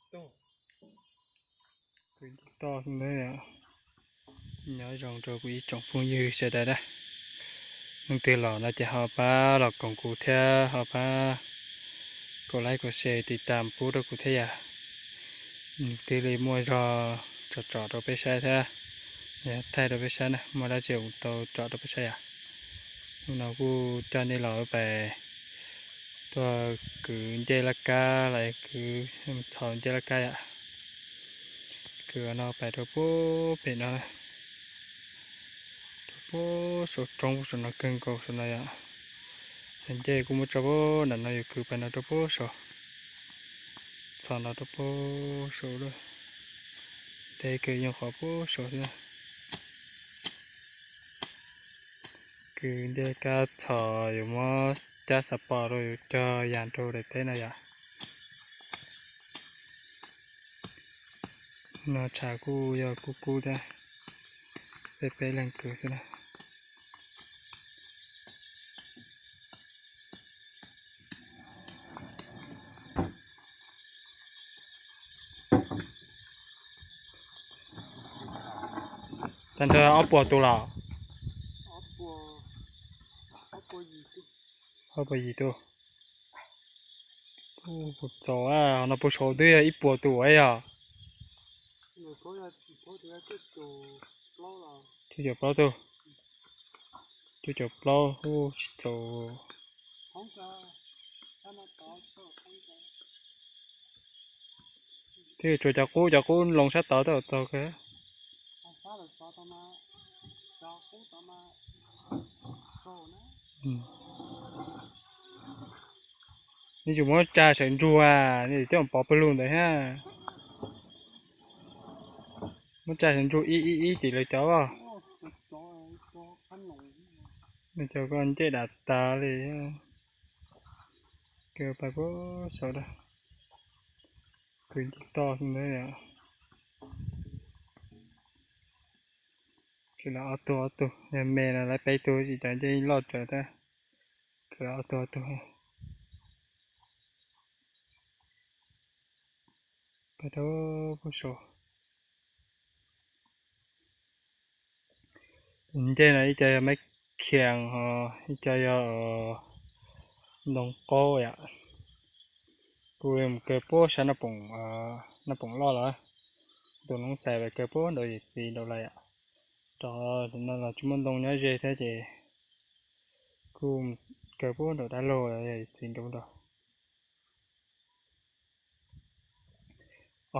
Kwv Ncej Toj xwb ntag. Nyob zoo rau kuv ib tsoom phooj ywg sawv daws na. Leej twg los no ces ho pab los koom kuv thiab ho pab kom like kom share tiv tam pub rau kuv thiab yom. Nws thiaj li muaj zog tsom tsom rau peb saib thiab, thaij rau peb saib na, muaj dab tsi kuv tau tsom rau peb saib yom. Hnub no kuj coj nej los pais tuaj kwv ncej laj kab los kwv txhos ncej laj kab yom. Kwv no pais rau puag pem no, rau puag saum roob puag saum no kawg nkaus saum no yom. Cov ncej kuj muab tso puag nram no, yuav kwv pais no rau puag saum, txhos no rau puag saum lawm. Deb kawg, yeej qhov puag saum xwb. Kwv ncej kab txhos yuav muab cab xav pos rau yuav cog yas rau daim teb no yom. No tshav kuj yog kub kub thiab, peb peb leeg kwv xwb na. Tag nrho ob puas tus los? Ob puas yim tus. Txaus, no puag saum twb yog ib puas tus yog. Cuaj caum plaub tus. Cuaj caum plaub, tsis txaus. Twb tsuas cov qub, cov qub loo sab tod twb txaus kawg. Nej tsum muab tsa sawv ntsug, nej coj pov pawg lug ntawd thiab. Muab tsa sawv ntsug ib ib ib tim lawv cov. Lawv cov koj ncej dam tas li. Kwv pais puag saum da. Kwv ncej toj xwb ntag. Kwv lawv ob tug ob tug, yog me no lawv peb tug, tsis cov ncej loj tsawv thiab. Kwv lawv ob tug ob tug. Pais rau puag saum. Ncej no ib co yog maiv khias, ib co yog ntoo qaub yom. Kuv mus kaw puag sab Naj Poom Loj lawm. Tus noob xais pais kaw puag nraud yawm txiv nraud lawm yom. Rau no los tsis muaj ntoo nyob ze thiab ces kuj kaw puag nraum dab laug yawm txiv nraud nraud.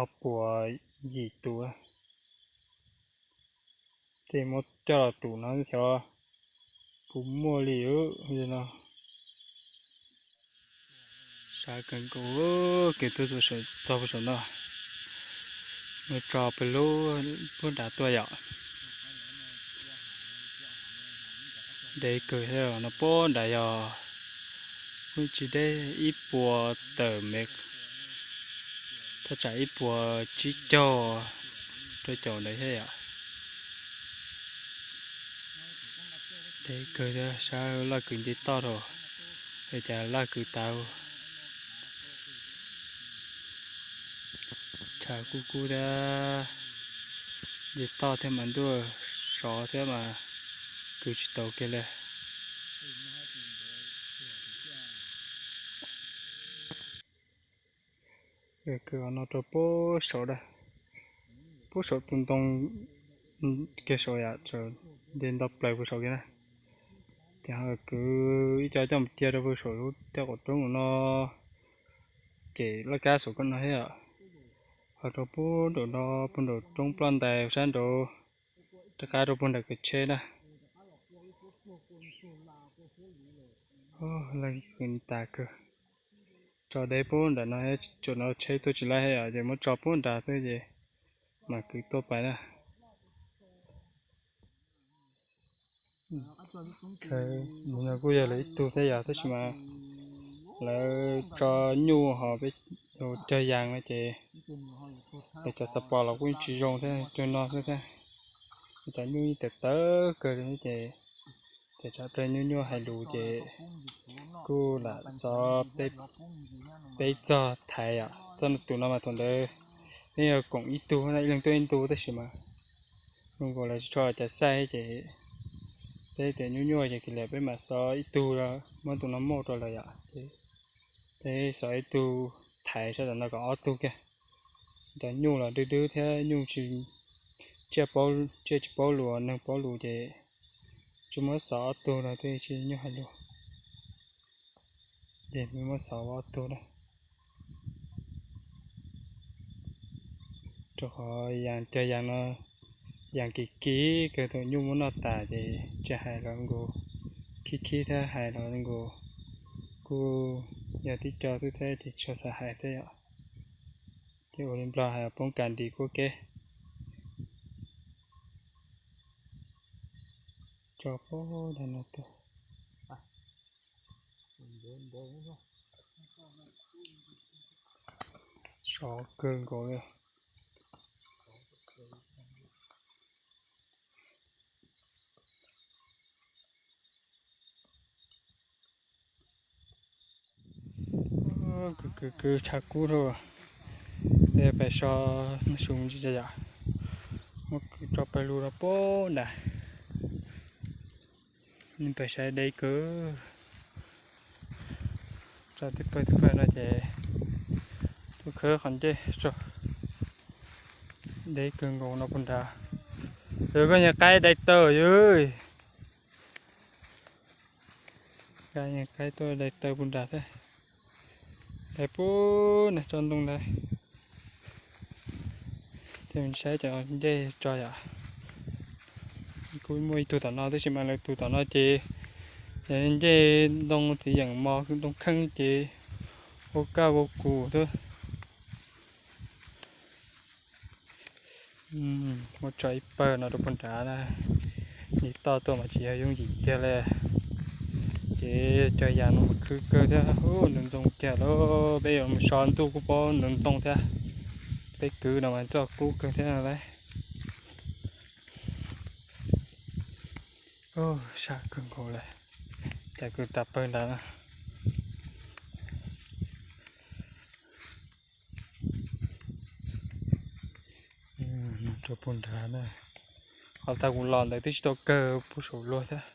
Ob puas yim tus. Tej muab coj los tus no xyov puas muaj li no. Sab kawg nkaus, kwv tuaj txog puag saum no. Muab tso pawg lug puag nrad tuaj yom. Deb kawg thiab, no puag nrad yog kuj tsis deb, ib puas tawm mev, thaj tsam ib puas tsib caug rau caum ntawd thiab yom. Deb kawg thiab, sab laj kwv nce toj rau, es cas laj kwv tas. Tshav kub kub thiab, nce toj thiab mas ntuj, sov thiab mas kwv tsis tau kiag li. Kwv no rau puag saum da, puag saum tus ntoo kiag saum yam, nce nto plaws puag saum kiag na. Ces kwv ib co coj mus cia rau puag saum lub caj qaum roob no, ces laj kab saum koj no thiab. Ho rau puag nraum no, puag nraum roob ploj ntais sab nraud, rov qab rau puag nram kawm tsheb na. Laj kwv tas kawg. Tso deb puag nram no, tsuas no tsheb tuaj tsis laib thiab, ces muab tso puag nrad xwb ces mam kwv tuaj pais na. Nim no kuj yog lawv ib tug thiab yom, tab sis mas lawv tso nyuj ho peb cog yas no ces lawv cov xav pos los kuj tsis zoo thiab, cog no xwb thiab. Cov nyuj tawv tawv kawg li ces, ces tsam pliag nyuaj nyuaj hais lus ces kuj lam xov peb txog thaiv yom. Txoj tus no mas thaum ntawd peb yog koom ib tug na, ib leeg tuaj ib ntu, tab sis mas zoo nkaus lawv tsis tso cov xaij ces peb tias nyuaj nyuaj ces kis lias peb mam xov ib tug, muab tus no muab rau lawv yom. Peb xov ib tug thaiv sab tom no kom ob tug kiag. Cov nyuj los dwb dwb thiab nyuj tsis, tsiaj paub, tsiaj tsis paub lus, neeg paub lus ces tsis muab xov ob tug no twb tsis nyuaj hais lus. Ces muab xov ob tug na. Rau qhov yas, cov yas no yas kim kim kawg, thaum nyuj muab noj tas ces tsis hais los nkaus, khib khib thiab hais los nkaus kuj yog tib co xwb thiab ces tsis xav hais thiab yom. Ces ua li Nplog hais poob kas nris kuab keb. Tso poob dag no tuaj. Sov kawg nkaus li. Kwv kwv kwv tshav kub rau. Peb pais so su ntsis yom. Muab kwv tso pawg lug rau poob nrad. Pais saib deb kawg. Tso twb pawg twb pawg no ces tuaj khawb qhov ncej tso. Deb kawg nkaus no puag nrad. Yog koj nyuag qaib dai taw yog. Qaib tuaj dai taw puag nrad thiab. Dai puag nrad tsob ntoo ntawd. Ces saib cov ncej tso yom. Kuj muaj ib tug tom no tab sis mas lawv tus tom no ces yog ncej ntoo txiv yeem mos ntoo kheej ces ua kaj ua kus xwb. Muab tso ib pawg no rau puag nrad na. Nce toj tuaj mas tsis yog yooj yim tiag li. Ces cov yas no mas khwv kawg thiab, ntxoov ntxoo kiag lawm, peb yuav mus so ntuj kuj paub ntxoov ntxoo thiab. Peb kwv no mas txoj kub kawg thiab no lauj. Sab kawg nkaus li, cas kwv tas pawg nrad na. Rau puag nrad na, qhov tag kuv los ntawd twb tsis tau kawg puag saum luag thiab.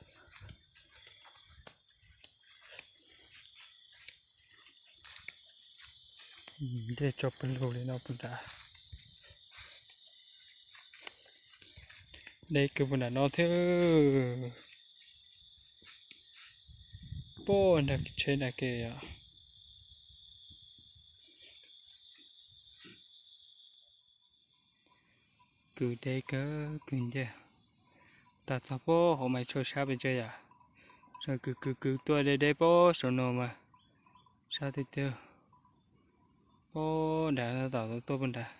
Dej tso pawg lug li no puag nrad. Deb kawg puag nram no thiab. Puag nram tsheb nram ke yom. Kwv deb kawg kwv nciab. Tag txog puag hauv mas tshuav sab pes tsawg yom. Tseem kwv kwv kwv tuaj deb deb puag saum no mas sab tiag tiag. Puag nrad tom tuaj puag nrad.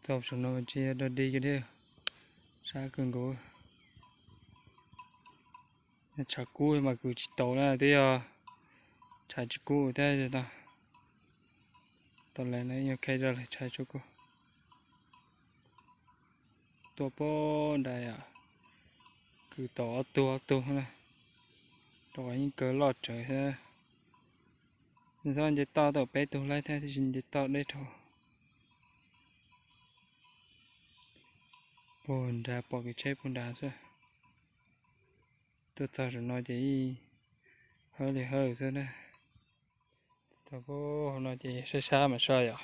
Txog saum no tsis yog dog dig kiag thiab, sab kawg nkaus. Tshav kub mas kwv tsis tau na, twb yog tshav tsis kub thiab no. Tau lawm no yog khaij zoj lawm tshav tsis kub. Tuaj puag nrad yom, kwv tau ob tug ob tug na, rau qhov yeej kawg loj tsawv thiab. Nws txhob nce toj tau peb tug laib thiab, tab sis nce toj deb dhau. Puag nrad pom kev tsheb puag nrad xwb. Tuaj txog saum no ces ib hawb li hawb xwb na. Txog puag hauv no ces sab sab mas sab yom.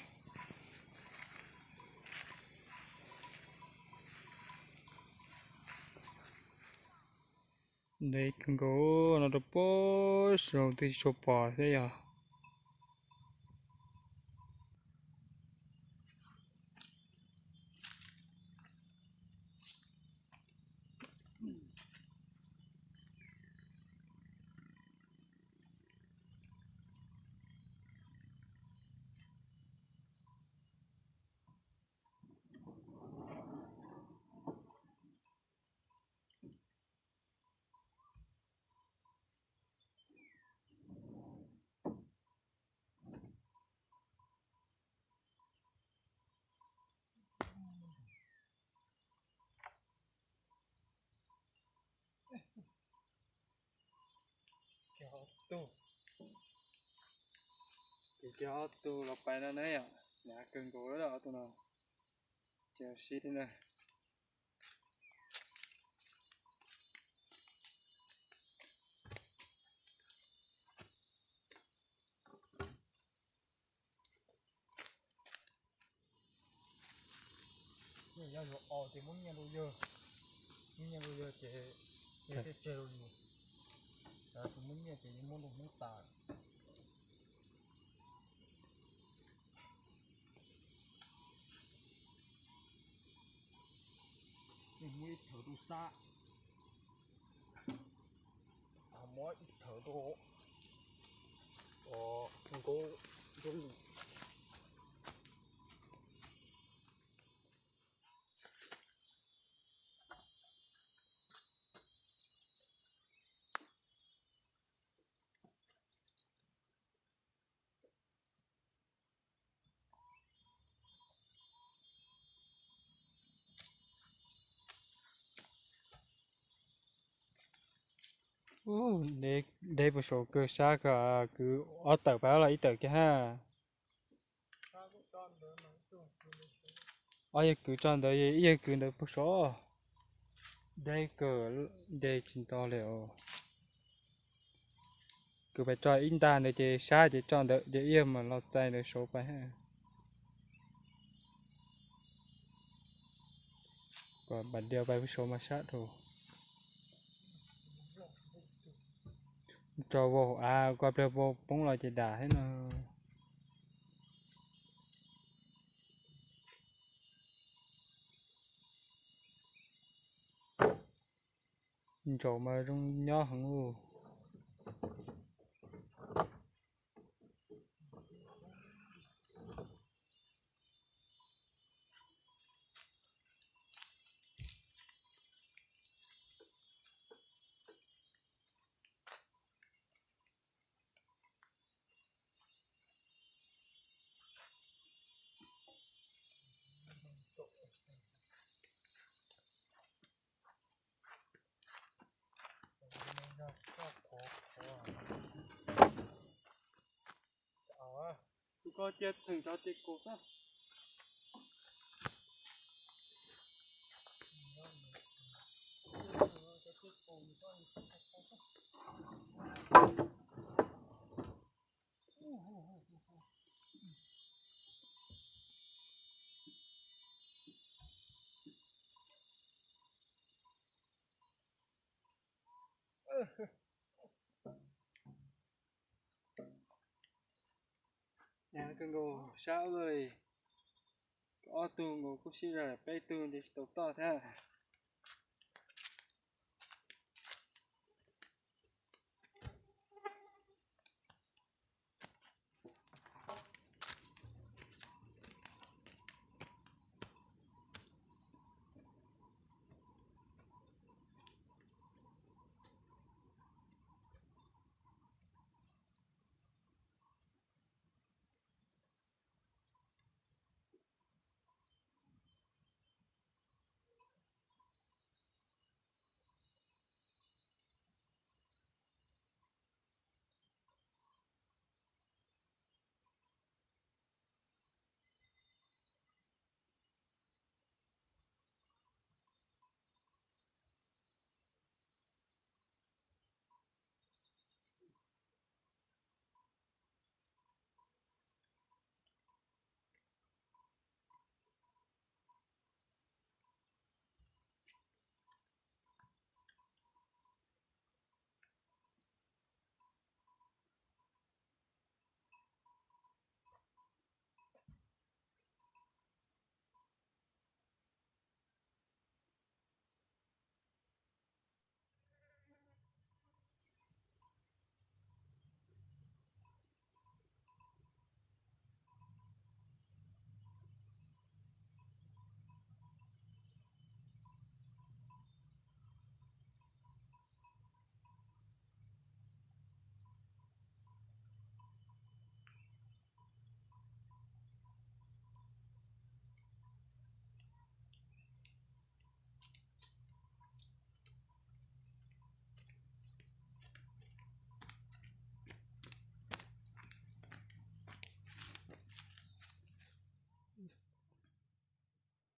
Ntev kawg nkaus no rau puag saum twb tsis tshua pom thiab yom. Tug, kuv cog ob tug los pais no na yom, hnyav kawg nkaus lawm ob tug no, ces sib na. Yog yuav os ces muab nyiaj rau yawg, muab nyiaj rau yawg ces yawg thiaj tseg rau yus. Yog tsis muab nyiaj ces yawg muab rau Hmoob tas. Muab ib thawv rau Xab, muab ib thawv rau Nkauj Nruab Lis. Deb puag saum kawg, Xab kawg, kwv ob tawm pab los ib tawm kiag ha. Ob yawg kwv tso ntawd, ib yawg kwv ntawd puag saum. Deb kawg, deb tsis nto li os. Kwv pais tso ib ntag ntawd ces Xab ces tso ntawd ces ib yawg mas los txais ntawd saud pais. Kom Npas Dias pais puag saud mas sab dhau. Tso vau av, koj pliag vau poob los ces dam thiab no. Ntsaum mas zoo nyob heev ub. Tus ko cia txheem cov ces kaus xwb. Kawg nkaus sab li. Ob tug nkaus kuj sib zog, peb tug ces tsis tau toj thiab.